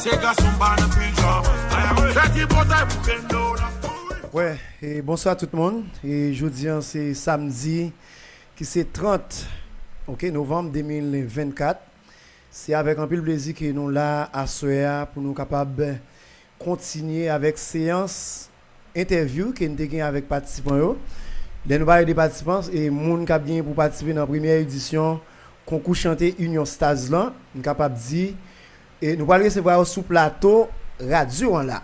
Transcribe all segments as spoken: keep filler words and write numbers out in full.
Te gason ba nan pil djòb. Fè ti bòtay pou Kendo la. Wè, e bonswa tout moun. E jodi an se samdi ki se trant, ok, novanm de mil vennkat. Se avèk anpil plezi ke nou la aswè a pou nou kapab kontinye avèk seyans entèvyou ke n te gen avèk patisipan yo. Lè nou pale de patisipan, e moun k ap genyen pou patisipe nan premyè edisyon konkou chante Union Stars lan, m kapab di, e nou pral resevwa yo sou plato radyo an la.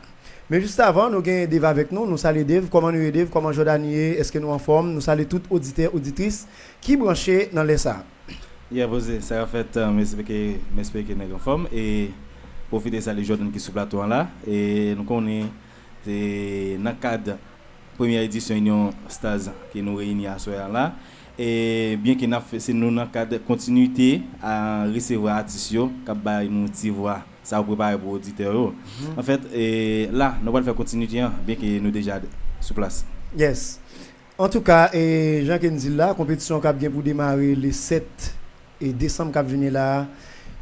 Men jis avan, nou gen Dave avèk nou. Nou salye Dave. Kòman nou ye, Dave? Kòman Jordany ye? Èske nou anfòm? Nou salye tout oditè, oditris ki branche nan lè sa a. Yeah, poze, sa ka fèt, uh, m espere, m espere ke nèg anfòm. E pwofite salye Jordan ki sou plato an la. E nou konnen se nan kad premyè edisyon Union Stars ke nou reyini aswè a la. E byen ke n ap fè, se nou nan kad kontinite a resevwa atis yo k ap bay nou ti vwa sa yo prepare pou oditè yo. Anfèt, e la, nou pral fè kontinite an, byen ke nou deja sou plas. Yes. Antouka, e jan ke n di l la, konpetisyon k ap gen pou demare le sèt e desanm k ap vini la a,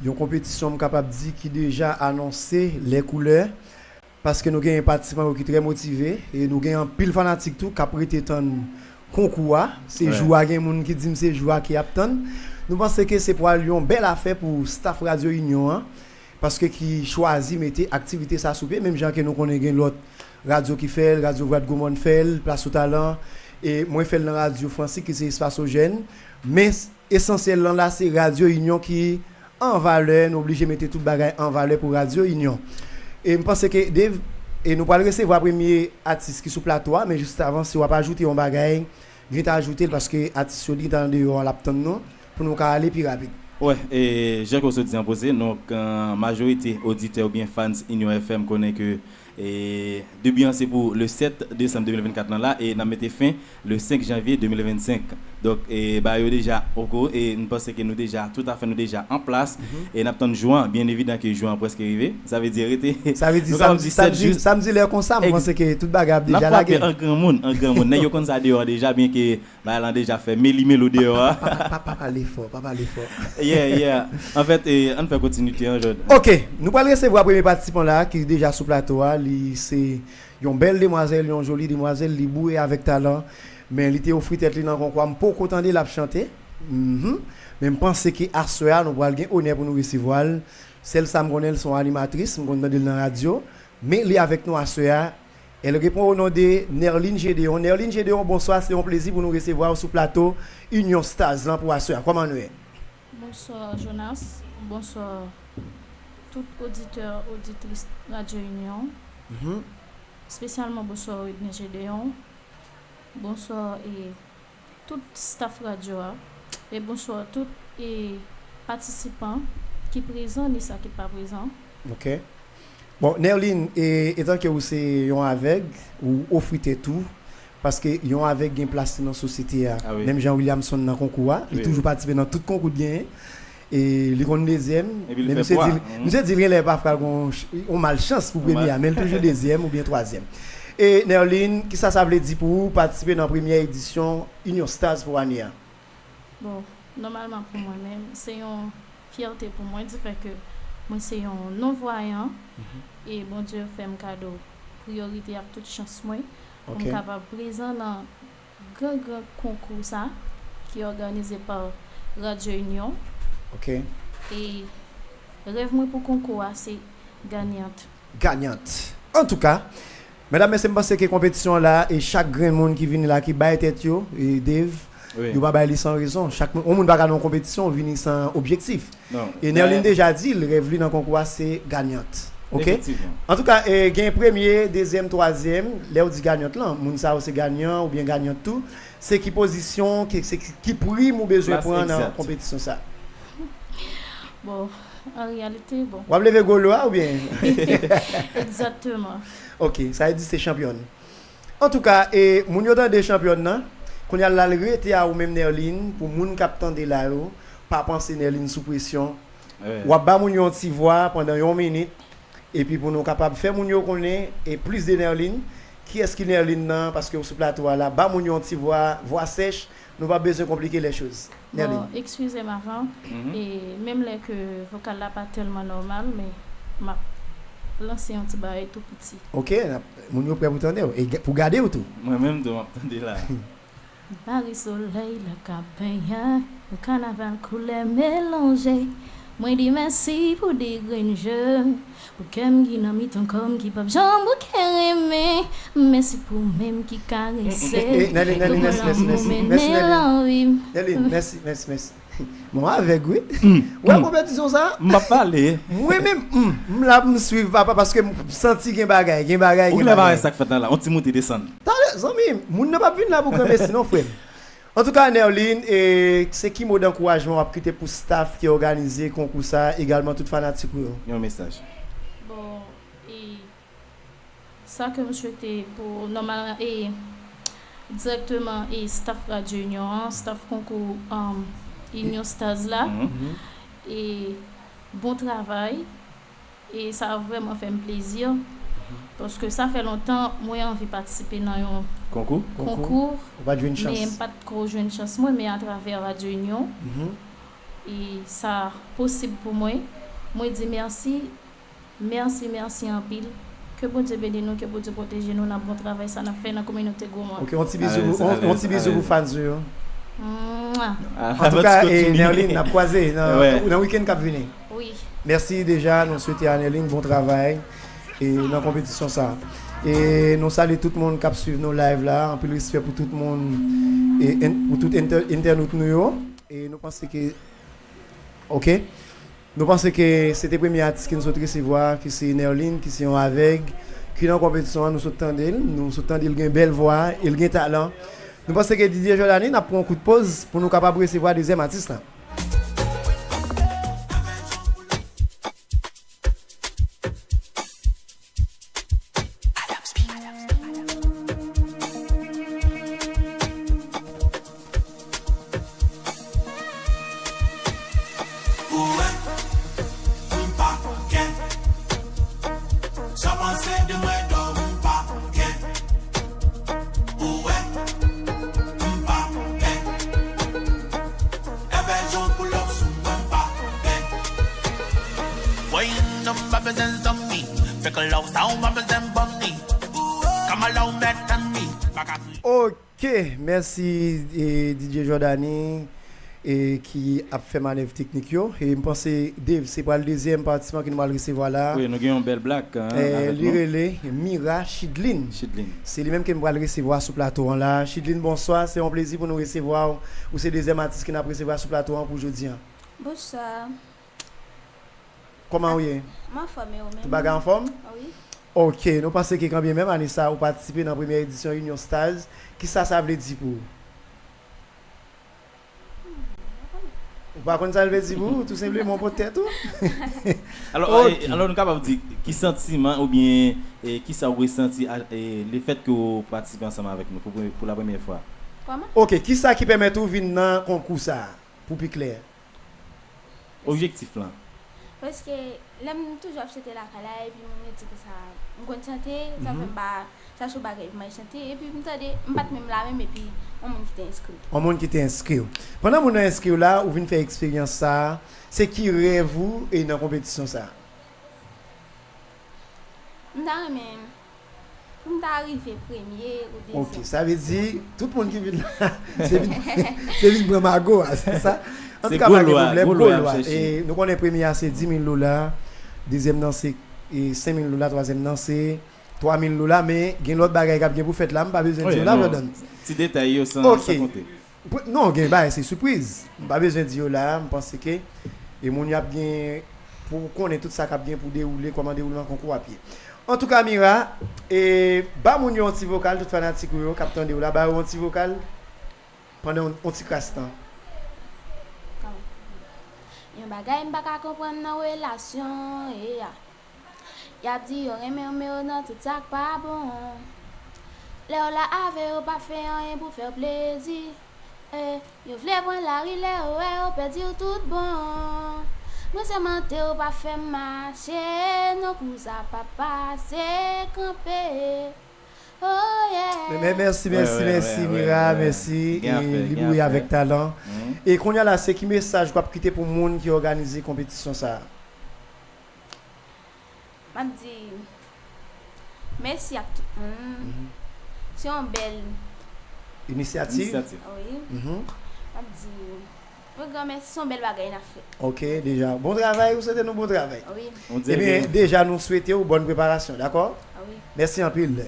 yon konpetisyon m kapab di ki deja anonse lè koulè, paske nou gen patisipan yo ki trè motive, e nou gen anpil fanatik tou k ap rete tann konkou a. Se jou a, gen moun ki di m se jou a ke y ap tann. Nou panse ke se pral yon bèl afè pou staff Radyo Inyon an, paske ki chwazi mete aktivite sa sou pye, menm jan ke nou konnen gen lòt radyo ki fè l, Radyo Vwadgomòn fè l, Plas o Talan, e mwen fè l nan Radyo Fransik ki se Espasojèn. Men esansyèl lan la se Radyo Inyon ki an valè, nou oblije mete tout bagay an valè pou Radyo Inyon. E m panse ke Dave, e nou pral resevwa premye atis ki sou plato a, men jis avan, si w ap ajoute yon bagay, gentan ajoute l, paske atis yo gentan andeyò a, l ap tann nou pou nou ka ale pi rapid. Wè, e jan ke w sot di an poze, donk, euh, majorite oditè oubyen fans Inyon F M konnen ke, e, debi an se pou le sèt desanm de mil vennkat lan la, e n ap mete fen le senk janvye de mil vennsenk. Donk, e, bagay yo deja oko, e m panse ke nou deja, toutafè nou deja an plas, e n ap tann jou an, byen evidan ke jou an prèske rive. Sa vle di, rete, sa vle di, nou kapab samdi, di sèt samdi, jou. Samdi lè konsa, m panse ke tout bagay ap deja lage. N ap frape an granmoun, an granmoun. Nèg yo konn sa deyò a deja, byen ke bagay lan deja fè meli melo deyò a. Pa, pa, pa, pa pale fò, pa pale fò. Yeah, yeah. Anfèt, e, ann fè kontinite an, Jordan. Ok, nou pral resevwa premye patisipan la ki deja sou plato a. Li se yon bèl demwazèl, yon joli demwazèl, li boure avèk talan, men li te ofri tèt li nan konkou a. M poko tande l ap chante. Mhm. Men m panse ke aswè a, nou pral gen onè pou nou resevwa l. Sèl sa m konnen, l se yon animatris, m konn tande l nan radyo. Men li avèk nou aswè a. Elle répond au nom de Nerline Gédéon. Nerline Gédéon, bonswa, se yon plezi pou nou resevwa w sou plato Union Stars lan pou aswè a. Kòman nou ye? Bonswa, Jonas. Bonswa, tout oditè, oditris Radyo Inyon. Mhm. Espesyalman, bonswa, Widner Gédéon. Bonswa, e tout staff radyo a, e bonswa tout, e patisipan ki prezan ni sa ki pa prezan. Ok. Bon, Nerline, e, etanke ou se yon avèg, ou ofri tèt ou, paske yon avèg gen plas li nan sosyete a. Ah wi. Menm jan Williamson nan konkou a, li toujou patisipe nan tout konkou l genyen. E li konn dezyèm, men misye di, misye di l genlè pafwa l gon yon malchans pou premye a, men l toujou dezyèm oubyen twazyèm. E Nerline, kisa sa vle di pou ou patisipe nan premyè edisyon Union Stars pou ane a? Bon, nòmalman pou mwen menm, se yon fyète pou mwen, di fè ke mwen se yon non-vwayan, e Bondye fè m kado priyorite ak tout chans mwen, pou m kapab prezan nan gran, gran konkou sa, ki òganize pa Radyo Inyon. Ok. E rèv mwen pou konkou a, se ganyant. Ganyant. Antouka, medam, mesye, m panse ke konpetisyon an la, e chak grenn moun ki vini la, ki bay tèt yo, e Dave, wi, yo pa bay li san rezon. Chak moun, yon moun pa ka nan yon konpetisyon, vini san objektif. Non. E Nerline deja di l, rèv li nan konkou a, se ganyant. Ok? Efektivman. Antouka, e, gen premye, dezyèm, twazyèm, lè w di ganyant lan, moun sa yo se ganyan oubyen ganyant tou. Se ki pozisyon, ki, se ki, ki prim ou bezwen pran nan konpetisyon sa? Bon, an reyalite, bon. W ap leve golo a oubyen? Egzakteman. Ok, sa vle di se chanpyòn. Antouka, e, moun yo tande chanpyòn nan, kounye a l al rete a ou menm, Nerline, pou moun k ap tande la yo, pa panse Nerline sou presyon. Wi. W ap ba moun yo yon ti vwa pandan yon minit, epi pou nou kapab fè moun yo konnen, e plis de Nerline, kiyès ki Nerline nan, paske w sou plato a la, ba moun yo yon ti vwa, vwa sèch, nou pa bezwen konplike lè choz. Nerline. Bon, eskize m avan, e menm lè ke vokal la pa tèlman nòmal, men m ap lanse yon ti bagay tou piti. Ok, n ap- moun yo prè pou tande w, e ga- pou gade w tou. Mwen menm tou, m ap tande la. Mari solèy la ka benyen, yon kanaval koulè melanje. Mwen di mèsi pou de grenn je, pou kè m ki nan mitan kò m ki p ap janm bouke renmen. Mèsi pou men m ki karese, pou lanmou mennen lanvi m. Nèlin, mèsi, mèsi, mèsi. Mwen avèg, wi. Ou wè konpetisyon sa? M p ap pale. Mwen menm, m, m la pou m swiv, papa, paske m santi gen bagay, gen bagay, gen bagay. Ou vle pa wè sa k fèt la la? On ti moute desann. Talè, zanmi, moun nan p ap vin la pou granmesi, non, frè m. Antouka, Nerline, e, se ki mo dankourajman w ap kite pou staff ki òganize konkou sa, egalman tout fanatik ou yo? Yon mesaj. Bon, e, sa ke m swete pou, nòmalman, e, dirèkteman, e, staff Radio Union an, staff konkou, um, Union Stars la, e, bon travay. E sa vrèman fè m plezi, paske sa fè lontan mwen anvi patisipe nan yon konkou, men m pa t ko jwenn chans mwen, men atravè Radio Union, e sa posib pou mwen. Mwen di mèsi, mèsi, mèsi anpil. Ke Bondye beni nou, ke Bondye pwoteje nou nan bon travay sa n ap fè nan kominote Gwo Mòn. Ok, yon ti bizou pou, yon, yon ti bizou pou fans ou yo. Antouka, e, Nerline, n ap kwaze nan, nan wikenn k ap vini. Wi. Mèsi deja, nou swete a Nerline bon travay, e, nan konpetisyon sa. E nou salye tout moun k ap swiv nou live la, anpil respè pou tout moun, e, en- pou tout entè- entènot nou yo. E nou panse ke, ok, nou panse ke se te premye atis ke nou sot resevwa, ki se Nerline, ki se yon avèg, ki nan konpetisyon an, nou sot tande l, nou sot tande l gen bèl vwa, e l gen talan. Nou panse ke Didier Jordany, n ap pran yon kout poz pou nou kapab resevwa dezyèm atis la. Ou wè, m pa gen. Sa w panse de mwen, dò, m pa gen. Ou wè, m pa gen. Envèjon pou lòv sou mwen, m pa gen. Woy, non, m pa bezwen zanmi. Fake love sa, ou pa bezwen ban m li. Kòman la ou mèt tann li. Pa ka kriye. Ok, mèsi, e, Didier Jordany, e, ki ap fè manèv teknik yo. E m panse Dave, se pral dezyèm patisipan ke nou pral resevwa la. Wi, nou gen yon bèl black, hein, e, avèk nou. Li rele Mira Chidline. Chidline. Se li menm ke m pral resevwa sou plato an la. Chidline, bonswa. Se yon plezi pou nou resevwa w. Ou se dezyèm atis ke n ap resevwa sou plato an pou jodi an. Bonswa. Kòman w ye? M anfòm, e ou menm? Tout bagay anfòm? Wi. Ok, nou panse ke kanmenm ane sa a ou patisipe nan premyè edisyon Union Stars. Kisa sa vle di pou ou? Ou pa konn sa l vle di pou ou, tou senpleman, ou pot tèt ou. Alò, e, alò, nou kapab di, ki santiman oubyen, e, kisa ou resanti a, e, lefèt ke ou patisipe ansanm avèk nou pou, pou la premyè fwa? Kòman? Ok, kisa ki pèmèt ou vin nan konkou sa a, pou pi klè? Objektif lan. Paske lè m toujou ap chante lakay la, epi m redi konsa, m konn chante, sa fè m pa chache yon bagay pou m al chante, epi m tande, m pa t menm la menm, epi yon moun ki te enskri. Yon moun ki te enskri w. Pandan moun nan enskri w la, ou vin fè eksperyans sa a, se ki rèv ou e nan konpetisyon sa a? M ta renmen pou m ta rive premye ou dezyèm. Ok, sa vle di, tout moun ki vin la, se vin, se vin pran mago a, se sa? Antouka, pa gen pwoblèm, Golwa. E nou konnen premye a se dis mil dola, dezyèm nan se, e, senk mil dola, twazyèm nan se twa mil dola, men gen lòt bagay k ap gen pou fèt la, m pa bezwen di w la, Jordan. Ti detay yo san, san konte. Pou- non, gen bagay, se sipriz. M pa bezwen di yo la a, m panse ke e moun yo ap gen pou konnen tout sa k ap gen pou dewoule, kòman dewoulman konkou ap ye. Antouka, Mira, e ba moun yo yon ti vokal, tout fanatik ou yo k ap tande w la, ba yo yon ti vokal pandan yon, yon ti kras tan. Yon bagay m pa ka konprann nan relasyon, e a. Y ap di yo renmen w, men yo nan tout sa k pa bon. Lè yo la avè yo, pa fè anyen pou fè w plezi. E, yo vle pran lari lè yo wè yo pèdi w tout bon. Mwen sèmante w pa fè m mache, non kou sa pa pase kanpe. Oh yeah. Men, men, mèsi, mèsi, mèsi, Mira, mèsi. Gen afè, li gen afè. Avèk talan. E kounye a la, se ki mesaj w ap kite pou moun ki òganize konpetisyon sa a? M ap di mèsi ak tout moun. Se yon bèl inisyativ. Wi. M ap di yon gran mèsi, se yon bèl bagay n ap fè. Ok, deja. Bon travay, ou swete nou bon travay. Wi. Ebyen, deja, nou swete w bòn preparasyon, dakò? Wi. Mèsi anpil.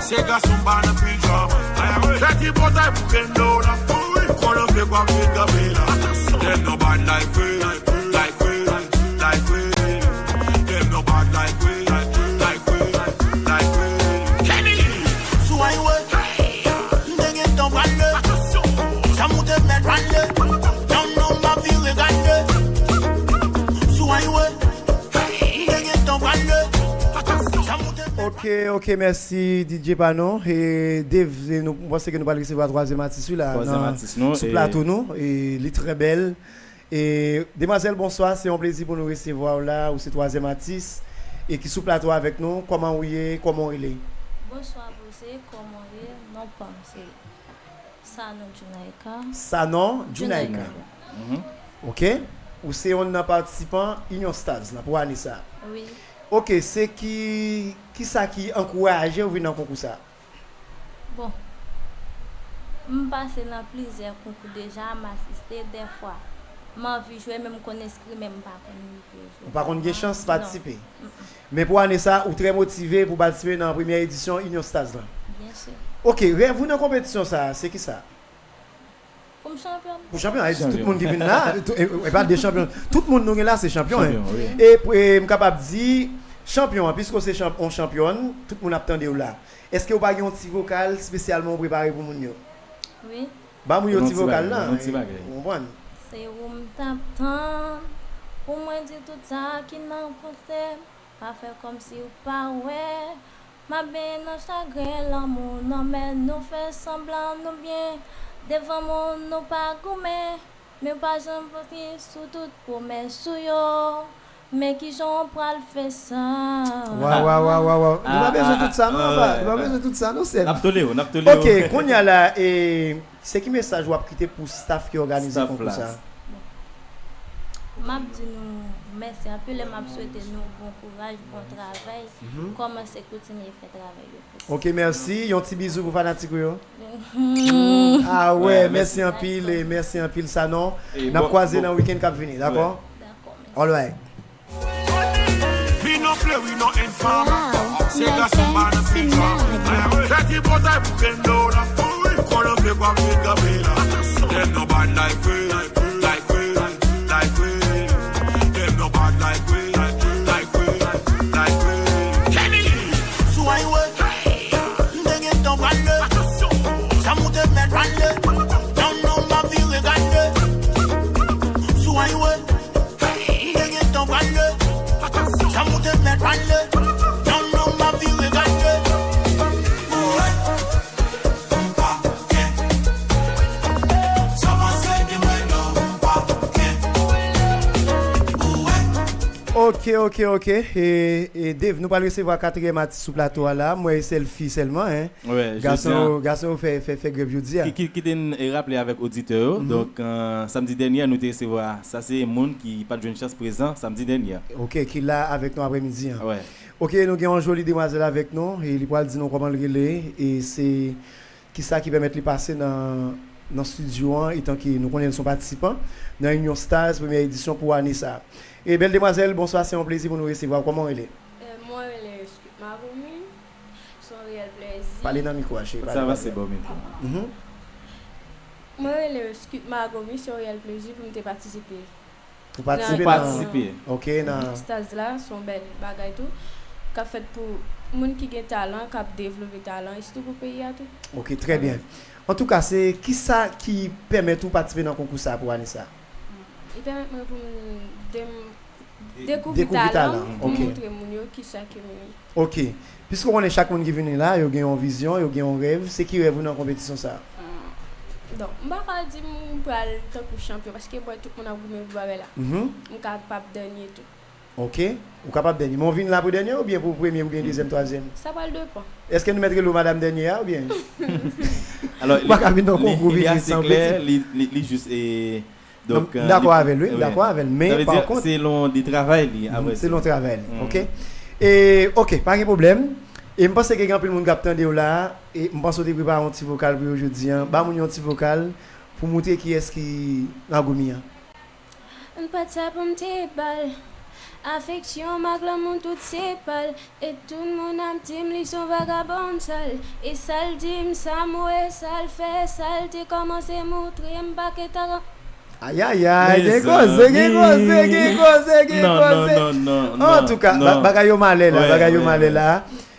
Se gason ba nan pijama. Fè ti potay pou kendo la. Ou konnen fè kwa fè gabe la. Dem no bad like we, like we, like we. Dem no bad like we, like we, like we. Kenny! Sou highway, m te gentan prale. Janm ou te mèt prale. Non, non, m ap vire gade. Sou highway, m te gentan prale. Janm ou te mèt Ok, ok, mèsi D J pa nou. E Dave, e nou, m panse ke nou pral resevwa twazyèm atis wi la, twazyèm atis nou, sou plato nou. E li trè bèl. E demwazèl, bonswa, se yon plezi pou nou resevwa w la. Ou se twazyèm atis e ki sou plato avèk nou. Kòman ou ye? Kòman w rele? Bonswa, Bose, kòman w ye? Non pa m se Sanon Junaika. Sanon Junaika. Junaika. Mhm. Ok. Ou se yonn nan patisipan Union Stars la pou ane sa. Wi. Ok, se ki, ki sa ki ankouraje w vin nan konkou sa? Bon, m pase nan plizyè konkou deja, m asiste dèfwa. M anvi jwe, men m konn enskri, men m pa konn rive jwe. Ou pa konn gen chans patisipe? Non. Mm-mm. Men pou ane sa, ou trè motive pou patisipe nan premyè edisyon Union Stars la. Byen si. Ok, rèv ou nan konpetisyon sa a, se ki sa? Pou m chanpyon. Pou chanpyon, e, tout moun ki vin la, tout, e, e pa de chanpyon. Tout moun nou gen la, se chanpyon, hein. Chanpyon, wi. E, e m kapab di, chanpyon an, piske w se chanp-, yon chanpyòn, tout moun ap tande w la. Èske w pa gen yon ti vokal espesyalman w prepare pou moun yo? Wi. Ba moun yo ti vokal la, yon ti bagay, yon ti bagay. Ou konprann? Se ou m t ap tann, pou mwen di tout sa ki nan panse m. Pa fè kòmsi w pa wè. M ap benyen nan chagren lanmou nan men nou fè sanblan nou byen. Devan moun nou pa goumen. Men w pa janm foti sou tout pwomès ou yo. Men kijan w pral fè sa? Waw, waw, waw, waw, waw. Nou pa bezwen tout sa, non, papa. Nou pa bezwen tout sa, non, sèl. N ap tole w, n ap tole w. Ok, kounye a la, e, se ki mesaj w ap kite pou staff ki òganize konkou sa? Staff la. M ap di nou mèsi anpil e m ap swete nou bon kouraj, bon travay. Kòmanse kontinye fè travay yo. Ok, mèsi. Yon ti bizou pou fanatik ou yo. Ah wè, mèsi anpil, e mèsi anpil, Sanon. N ap kwaze nan wikenn k ap vini, dakò? Dakò, mèsi. Alright. Mi non fleuri non enfama. Se gason pa nan pijama. Fè ti potay pou kendo la. Ou konnen fè kwa fè gabe la. Dem no bad like we, like we, like we. Dem no bad like we, like we, like we. Kenny! Sou highway, m te gentan prale. Janm ou te mèt prale. Non, non, m ap vire gade. Sou highway, m te gentan prale. Janm ou te mèt prale. Non, non, m ap vire gade. Ok, ok, ok. E, e Dave, nou pral resevwa katriyèm atis sou plato a la. M wè e sèl fi sèlman, hein. Gason yo, gason yo fè, fè, fè grèv jodi a. Ki, ki, kite n, e, raple avèk oditè yo. Donk, e, samdi dènye a, nou te resevwa, sa se moun ki pa t jwenn chans prezan samdi dènye a. Ok, ki la avèk nou aprèmidi an. Ok, nou gen yon joli demwazèl avèk nou, e li pral di nou kòman l rele, e se kisa ki pèmèt li pase nan, nan estidyo an, etan ke nou konnen l se yon patisipan nan Union Stars premyè edisyon pou ane sa a. E bèl demwazèl, bonswa, se yon plezi pou nou resevwa w. Kòman w rele? E, mwen rele Scoop Magomi, se yon reyèl plezi. Pale nan mikwo a, cheri. Pale, pale. Sa va, se bon mikwo. Mwen rele Scoop Magomi, se yon reyèl plezi pou m te patisipe. Ou patisipe nan, ok, nan Stars la, se yon bèl bagay tou, k ap fèt pou moun ki gen talan, k ap devlope talan, e sitou pou peyi a tou. Ok, trè byen. Antouka, se kisa ki pèmèt ou patisipe nan konkou sa pou ane sa? Li pèmèt mwen pou m de-, Dekouvri talan m, pou montre moun yo kisa ke m ye. Ok. Piske w konnen chak moun ki vini la, yo gen yon vizyon, yo gen yon rèv. Se ki rèv ou nan konpetisyon sa a? Donk, m pa ka di m pral tankou chanpyon, paske m wè tout moun ap goumen pou bagay la. M kapab dènye tou. Ok. Ou kapab dènye. Men w vin la pou dènye oubyen pou premye oubyen dezyèm, twazyèm? Sa pral depann. Èske nou mèt rele w madanm dènye a oubyen? Ou pa ka vin nan konkou vini san peti. Li, li, li jis, e, donk, m dakò avè l, wi, m dakò avè l, men pa kont, selon de travay li, apre selon travay li, ok? E, ok, pa gen pwoblèm. E m panse ke gen anpil moun k ap tande w la, e m panse w te prepare yon ti vokal pou yo jodi a. Ba moun yo yon ti vokal pou moutre kiyès ki nan goumi an. Yon pati sa pou m te ba l. Afeksyon m ak lanmou tout se pa l. E tout moun ap di m li se yon vagabon sal. E sa l di m, sa m wè, sa l fè, sa l te kòmanse moutre m, pa ket a. Ayayay, gen koze, gen koze, gen koze, gen koze. Antouka, bagay yo malè la, bagay yo malè la.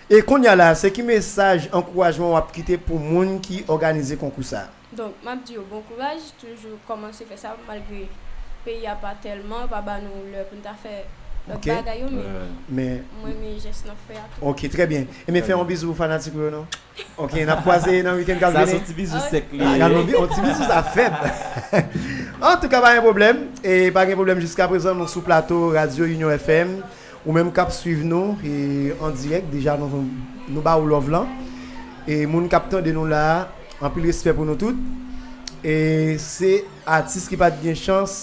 E kounye a la, se ki mesaj ankourajman w ap kite pou moun ki òganize konkou sa a? Donk, m ap di yo bon kouraj, toujou kòmanse fè sa, malgre peyi a pa tèlman, yo pa ba nou lè pou n ta fè lòt bagay yo, men m renmen jès n ap fè a tou. Ok, trè byen. Ebyen, fè yon bizou pou fanatik ou yo, non? Ok, n ap kwaze nan wikenn k ap vini. Sa se yon ti bizou sèk li ye. Yon ti bizou sa fèb. Antouka, pa gen pwoblèm. E pa gen pwoblèm, jiskaprezan, nou sou plato Radyo Union F M. Ou menm k ap swiv nou, e, an dirèk, deja nou, nou ba ou love lan. E moun k ap tande nou la a, anpil respè pou nou tout. E se atis ki pa t gen chans,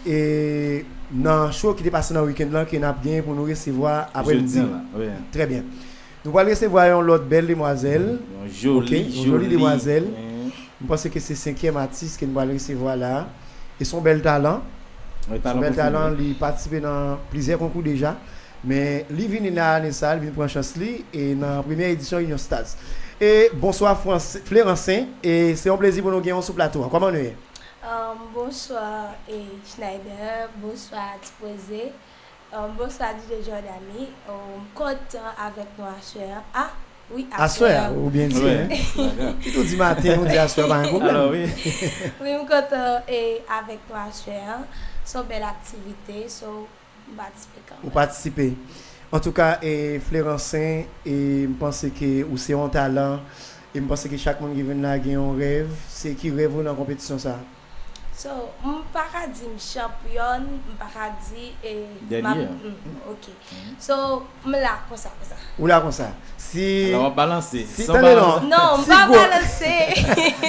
e, nan show ki te pase nan wikenn lan ke n ap gen pou nou resevwa aprèmidi. Trè byen. Nou pral resevwa yon lòt bèl demwazèl. Yon joli, yon joli demwazèl. M panse ke se senkyèm atis ke n pral resevwa la a. E se yon bèl talan. Se yon bèl talan, li patisipe nan plizyè konkou deja. Men li vini nan ane sa a, li vin pran chans li, e nan premyè edisyon Union Stars. E bonswa Frans-, Fleransen, e se yon plezi pou nou gen w sou plato a. Kòman nou ye? Ahn, bonswa, e, Schneider, bonswa Ti Poze. Ahn, bonswa D J Jordany. Oh, m kontan avèk nou aswè a. Ah, wi, aswè a. Aswè a, ou byen di, hein? Kit ou di maten, ou di aswè, pa gen pwoblèm. Wi, m kontan, e, avèk nou aswè a. Se yon bèl aktivite, so, m patisipe kanmenm. Ou patisipe. Antouka, e, Fleransen, e, m panse ke ou se yon talan, e m panse ke chak moun ki vin la gen yon rèv. Se ki rèv ou nan konpetisyon sa a? So, m pa ka di m chanpyòn, m pa ka di, e, m ap, mm, ok. So, m la konsa, konsa. Ou la konsa. Si, alò, w ap balanse. Si, tande non. Non, m pa balanse.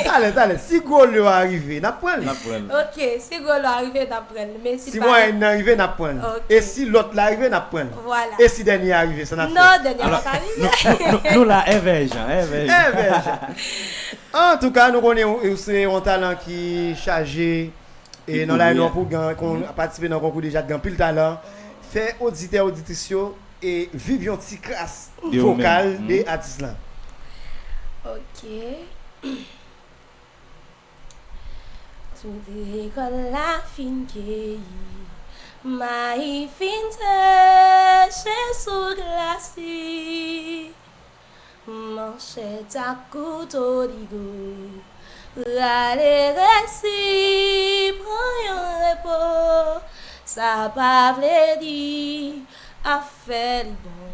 Talè, talè. Si gwo lyon an rive, n ap pran l. N ap pran l. Ok, si gwo lyon an rive, n ap pran l. Men si mwayen nan rive, n ap pran l. Ok. E si lòt la rive, n ap pran l. Vwala. E si dènye a rive, sa n ap fè? Non, dènye a pa ka rive. Nou, nou, nou, nou la, èvè jan, èvè jan. Èvè jan. Antouka, nou konnen ou, ou se yon talan ki chaje, e, nan line-up ou, gen, kon, patisipe nan konkou deja, gen anpil talan. Fè oditè, oditris yo, e, viv yon ti kras vokal de atis lan. Ok. Tout rekòt la fin keyi, mayi fin seche sou glas li. Manchèt ak kouto ligo, rale resi, pran yon repo. Sa pa vle di afè li bon.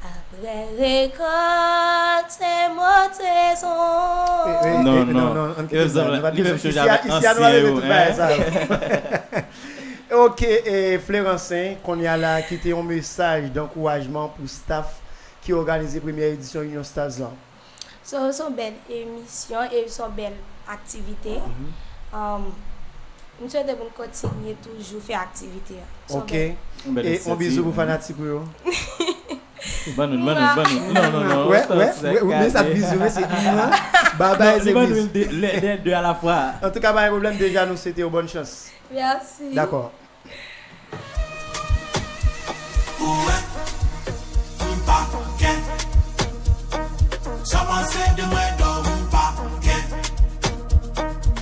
Aprè rekòt, se motezon. Non, non, non, ann kite sa. Nou pa bezwen. Isi a, isi a, nou pa bezwen tout bagay sa yo. Ok, e, Fleransen, kounye a la, kite yon mesaj dankourajman pou staff ki òganize premyè edisyon Union Stars lan. So, se yon bèl emisyon e se yon bèl aktivite. Um, m swete pou n kontinye toujou fè aktivite a. Ok. E yon bizou pou fanatik ou yo. Ban nou l, ban nou l, ban nou l. Non, non, non. Wè, wè, wè, ou byen sa bizou, mesye. Babay, se bizou. Li ban nou l de, lè, lè de alafwa. Antouka, pa gen pwoblèm, deja nou swete yo bòn chans. Mèsi. Dakò. Ou wè, m pa kè. Sa panse de mwen, non, m pa kè.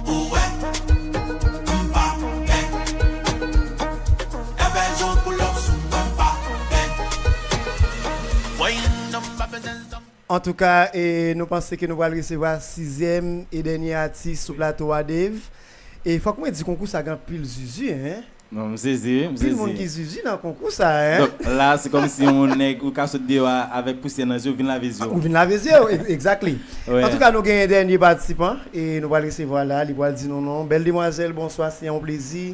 Ou wè, m pa pè. Èvè jan pou lòk sou mwen, m pa pè. Mwen, non, m pa bezwen zanmi. Antouka, e, nou panse ke nou pral resevwa sizyèm e dènye atis sou plato a, Dave. E fòk mwen di konkou sa gen anpil zuzu, en. Non, m sezi, wi, m sezi. Pil moun ki zizi nan konkou sa, hein? Donk, la, se kòmsi yon nèg ou ka sot deyò a avèk pousyè nan zye, ou vin lave zye. Ou vin lave zye, exactly. Antouka, nou genyen dènye patisipan, e nou pral resevwa la, li pral di nou non. Bèl demwazèl, bonswa, se yon plezi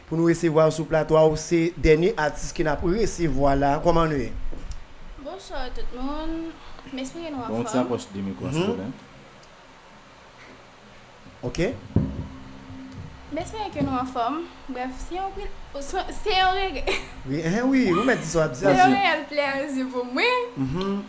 pou nou resevwa w sou plato a, ou se dènye atis ke n ap resevwa la. Kòman nou ye? Bonswa tout moun. M espere nou anfòm. Bon, ti apwòch de mikwo a, silvouplè. Ok. M espere ke nou anfòm. Brèf, se yon, se yon reyèl. Wi, hein, wi, ou mèt di sa w ap di a. Se yon reyèl plezi pou mwen.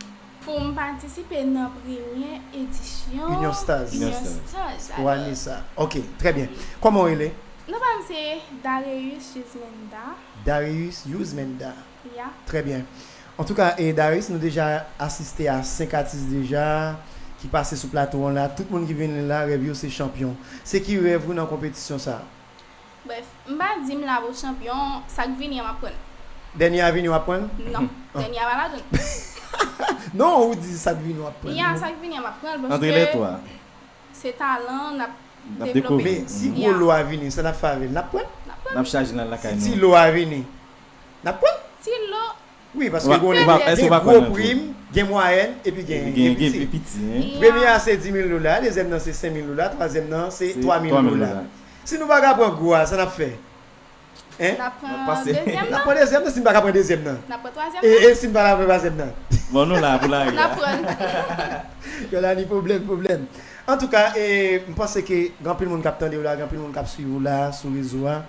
Pou m patisipe nan premyè edisyon Union Stars. Union Stars. Pou ane sa. Ok, trè byen. Kòman w rele? Non pa m se Darius Yuzmenda. Darius Yuzmenda. Ya. Trè byen. Antouka, e Darius, nou deja asiste a senk atis deja ki pase sou plato an la. Tout moun ki vini la, rèv yo se chanpyon. Se ki rèv ou nan konpetisyon sa a? Brèf, m pa di m la pou chanpyon, sa k vini an m ap pran l. Dènye a vini w ap pran l? Non, dènye a pa ladan l. Non, ou di sa k vini w ap pran l. Ya, sa k vini an m ap pran l paske se talan n ap devlope. Men si gwo lo a vini, sa n ap fè avè l? N ap pran l? N ap pran l. N ap chaje l al lakay nou. Si ti lo a vini, n ap pran l? Ti lo. Wi, paske gwo lo, gen gwo prim, gen mwayèn, epi gen piti. Premye a se dis mil dola, dezyèm nan se senk mil dola, twazyèm nan se twa mil dola. Si nou pa ka pran gwo a, sa n ap fè? Hein? N ap pran dezyèm nan. N ap pran dezyèm nan si n pa ka pran dezyèm nan. N ap pran twazyèm nan. E, e si n pa ka pran twazyèm nan? Bon, nou la pou lari a. N ap pran l. Yo la ni pwoblèm, pwoblèm. Antouka, e, m panse ke gen anpil moun k ap tande w la, gen anpil moun k ap swiv ou la sou rezo a.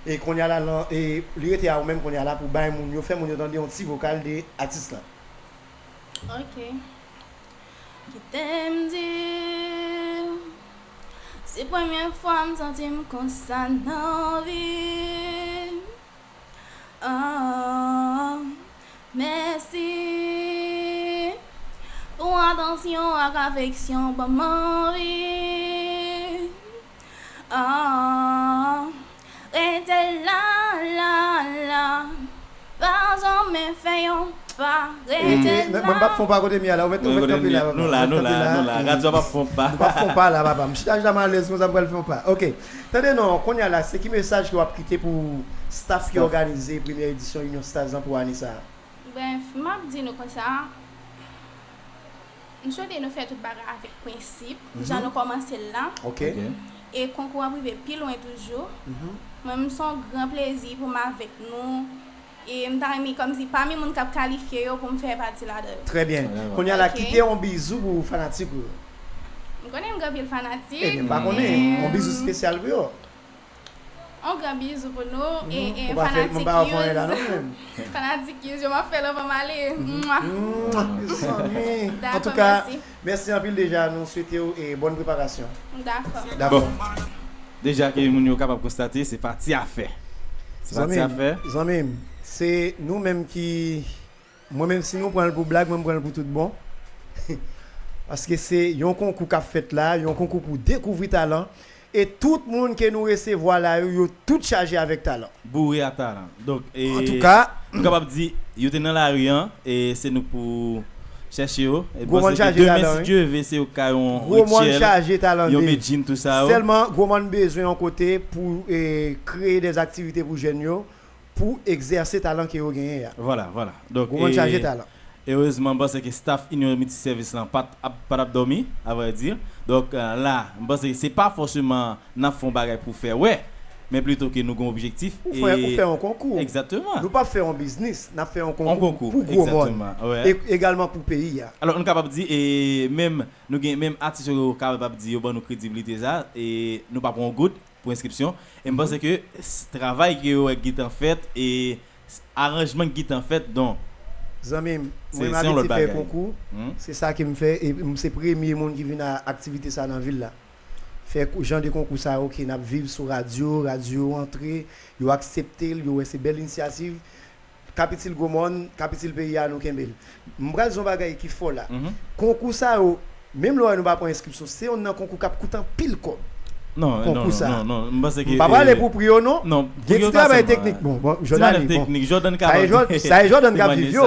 E kounye a la, lan, e, li rete a ou menm kounye a la pou bay moun yo, fè moun yo tande yon ti vokal de atis lan. Ok. Kite m di w, se premye fwa m santi m konsa nan vi m. Ah, mèsi pou atansyon ak afeksyon w ban m anvi. Ah, rete la, la, la. Pa janmen fè yon pa, rete la. Mwen, mwen p ap fè yon pa kote m ye a la, ou mèt, ou mèt kanpe la, papa. Nou la, nou la, nou la. Radyo a p ap fè yon pa. Nou p ap fè yon pa la, papa. M chita chita m alèz konsa, m pral fè yon pa. Ok. Tande non, kounye a la, se ki mesaj ke w ap kite pou staff ki òganize premyè edisyon Union Stars lan pou ane sa a? Brèf, m ap di nou konsa, m swete nou fè tout bagay avèk prensip, jan nou kòmanse l la. E konkou ap rive pi lwen toujou. Mwen menm, se yon gran plezi pou m avèk nou. E m ta renmen kòmsi pami moun k ap kalifye yo pou m fè pati ladan yo. Trè byen. Kounye a la, kite yon bizou pou fanatik ou yo. M konnen m gen anpil fanatik. Ebyen, m pa konnen. Yon bizou espesyal pou yo. On gran bizou pou nou e, e fanatik Yuz. Fanatik Yuz yo, m ap fè love m ale. Mwa. Antouka, mèsi anpil deja, nou swete w e bòn preparasyon. Dakò. Dakò. Deja ke moun yo kapab konstate, se pa ti afè. Se pa ti afè. Zanmi m, se nou menm ki Mwen menm si nou pran l pou blag, mwen m pran l pou tout bon. Paske se yon konkou k ap fèt la, yon konkou pou dekouvri talan. E tout moun ke nou resevwa la yo, yo tout chaje avèk talan. Boure a talan. Donk, e, nou kapab di, yo te nan lari an, e se nou k pou chèche yo. E m panse ke demen, si Dye ve, se yo k ka yon rityèl, yon medjin, tou sa yo. Sèlman, Gwo Mòn bezwen yon kote pou, e, kreye de aktivite pou jèn yo. Pou egzèse talan ke yo genyen an. Vwala, vwala. Donk, Gwo Mòn chaje talan. Erezman, m panse ke staff Union Multiservice lan pa t ap, pa t ap dòmi, a vrè di. Donk, e, la, m panse ke se pa fòseman n ap fè yon bagay pou fè wè, men plito ke nou gen yon objektif. Ou fè, ou fè yon konkou. Egzakteman. Nou p ap fè yon biznis, n ap fè yon konkou pou Gwo Mòn. E egalman pou peyi a. Alò, nou kapab di, e menm, nou gen menm atis yo kapab di yo ban nou kredibilite sa, e nou pa pran yon goud pou enskripsyon. E m panse ke travay ke yo wè k gentan fèt e aranjman k gentan fèt, don. Zanmi m, mwen m abitye fè konkou. Se sa ke m fè. E m se premye moun ki vin a aktivite sa nan vil la. Fè jan de konkou sa yo ke n ap viv sou radyo, radyo yo antre, yo aksepte l, yo wè se bèl inisyativ. Kapitil Gwo Mòn, kapitil peyi a, nou kenbe l. M pral di yon bagay ki fò la. Konkou sa yo, menm lè w wè nou pa pran enskripsyon, se yonn nan konkou k ap koute anpil kòb. Non, non, non, non, m panse ke. M pa prale pou pri yo non. Gen ti travay teknik. Bon, bon, Jòdan li, bon. Sa e Jòdan k ap viv yo.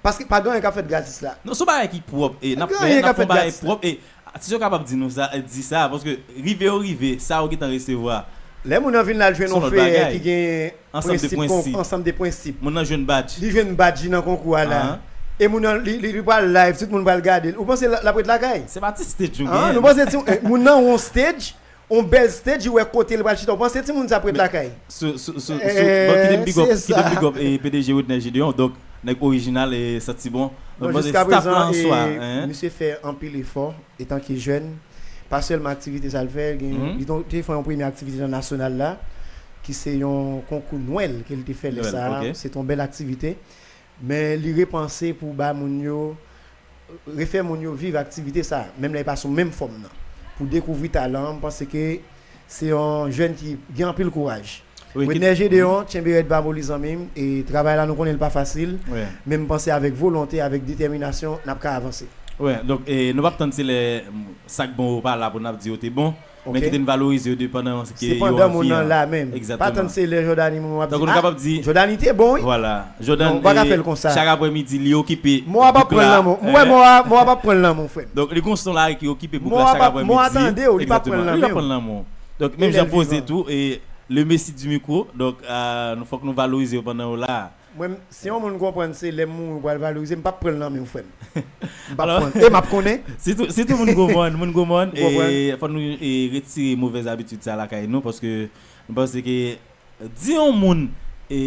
Paske pa gen anyen k ap fèt gratis la. Non, se yon bagay ki pwòp. E n ap fè, n ap fè yon bagay pwòp. E atis yo kapab di nou sa, di sa, paske rive yo rive, sa yo gentan resevwa. Lè moun nan vin la, l jwenn yon feyè ki gen ansanm de prensip, ansanm de prensip. Moun nan jwenn badj. Li jwenn badj li nan konkou a la. E moun nan, li, li, li pral live, tout moun pral gade l. Ou panse l ap ret lakay? Se pa ti stage ou genyen. Nou panse ti, eh, moun nan yon stage, yon bèl stage, ou wè kote l pral chita. Ou panse timoun sa ap ret lakay? Sou, sou, sou, sou, bon, kite m big up, kite m big up, e P D G Rodney Gedeon, donk, nèg orijinal e santi bon. Donk, bon, jiska prezan, staff la an swa, e, misye fè anpil efò, etan ke jèn, pa sèlman aktivite sa l fè, gen, li te fè yon premye aktivite nan nasyonal la, ki se yon konkou Nwèl ke l te fè lè sa a. Se te yon bèl aktivite. Men li repanse pou ba moun yo, refè moun yo viv aktivite sa a, menm lè e pa sou menm fòm nan. Pou dekouvri talan an, m panse ke se yon jèn ki gen anpil kouraj. Wi, Wedner Gedeon, tchenbe rèd pa moli zanmi m, e travay la nou konnen l pa fasil, men m panse avèk volonte, avèk detèminasyon, n ap ka avanse. Wi, donk, e, nou p ap tann se lè, mm, sa k bon yo pa la pou n ap di yo te bon, men kite n valorize yo de pandan ke yo an vi an. Se pandan moun nan la menm. Pa tann se lè Jordany moun w ap di, ah, Jordany te bon, wi. Vwala. Jordany, chak aprèmidi, li okipe bouk la. Mwen, mwen p ap pran l nan men w, frè m. Donk, li gon son la ki okipe bouk la chak aprèmidi. Mwen, mwen tande w, li p ap pran l nan men w. Donk, menm jan poze tou, e, le Messi du micro. Donk, ah, nou, fòk nou valorize yo pandan yo la. Mwen, si yon moun konprann se lè m mouri ou pral valorize, m p ap pran l nan men w, frè m. M p ap pran l. E m ap konnen. Sitou, sitou moun gwo mòn, moun gwo mòn, e fò nou, e, retire movèz abitid sa lakay nou, paske m panse ke di yon moun, e,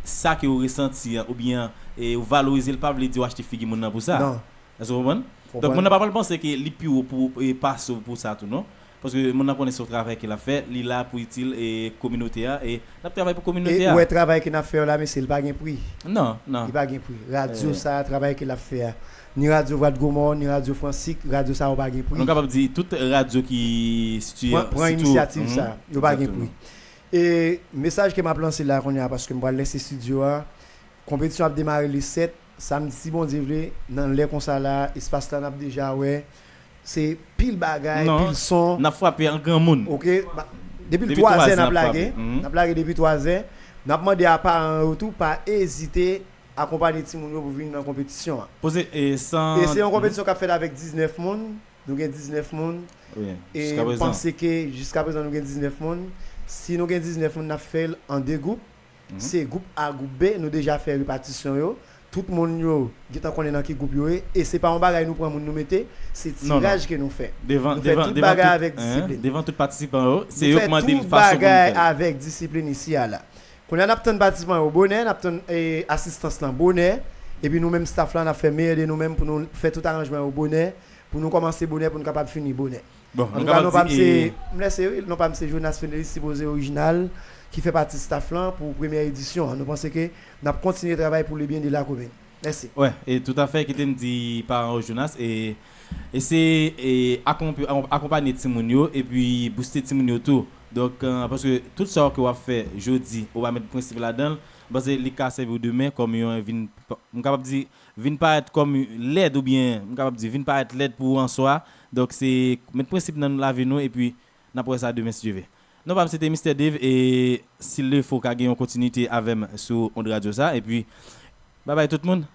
sa ke w resanti an, oubyen, e, ou valorize l, pa vle di w achte figi moun nan pou sa. Non. Èske w konprann? Donk, moun nan pa pral panse ke li pi wo pou, e, pase w pou sa tou, non. Paske moun nan konnen se yon travay ke l ap fè, li la pou itil, e, kominote a, e n ap travay pou kominote a. E ou wè travay ke n ap fè yo la, mesye, li pa gen pri. Non, non. Li pa gen pri. Radyo sa, travay ke l ap fè a. Ni radyo Vwadgomò, ni radyo Fransik, radyo sa yo pa gen pri. Nou kapab di tout radyo ki sitiye, pran, pran inisyativ sa, yo pa gen pri. E mesaj ke m ap lanse la kounye a, paske m pral lese estidyo a, konpetisyon ap demare le sèt, samdi, si Bondye vle, nan lè konsa la, espas la n ap deja wè, se pil bagay, pil son. N ap frape an granmoun. Oke, depi twa zè n ap lage, n ap lage depi twa zè. N ap mande a paran yo tou, pa ezite akonpanye timoun yo pou vin nan konpetisyon an. Poze, e, san... E se yon konpetisyon k ap fèt avèk diznèf moun. Nou gen diznèf moun. E m panse ke jiska prezan nou gen diznèf moun. Si nou gen diznèf moun, n ap fè l an de gwoup. Se gwoup A, gwoup B, nou deja fè repatisyon yo. Tout moun yo gentan konnen nan ki gwoup yo ye. E se pa yon bagay nou pran moun nou mete, se tiraj ke nou fè. Nou fè tout bagay avèk disiplin. Devan tout patisipan yo, se yo k mande l fason pou nou fè l. Nou fè tout bagay avèk disiplin isi a la. Kounye a, n ap tann patisipan yo bonè, n ap tann, e, asistans lan bonè. Epi nou menm staff la, n ap fè meyè de nou menm pou nou fè tout aranjman yo bonè, pou nou kòmanse bonè, pou nou kapab fini bonè. Antouka, non pa m se, m lèse wi, non pa m se Jonas Fenelus, sipoze orijinal, ki fè pati staff lan pou premyè edisyon an. Nou panse ke n ap kontinye travay pou le bien de la commune. Mèsi. Wè, e toutafè, kite m di paran yo, Jonas, e, e se, e, akonp-, akonpanye timoun yo, epi booste timoun yo tou. Donk, e, paske tout sa ke w ap fè jodi, ou pa met prensip ladan l, m panse li ka sèvi w demen kòm yon vin, m kapab di, vin parèt kòm lèd oubyen, m kapab di, vin parèt lèd pou ou an swa. Donk, se met prensip nan lavi nou epi n ap wè sa demen si Dye vle. Non pa m se te Mistè Dave e si l defo ka gen yon kontinite avè m sou ond radyo sa. Epi, babay tout moun.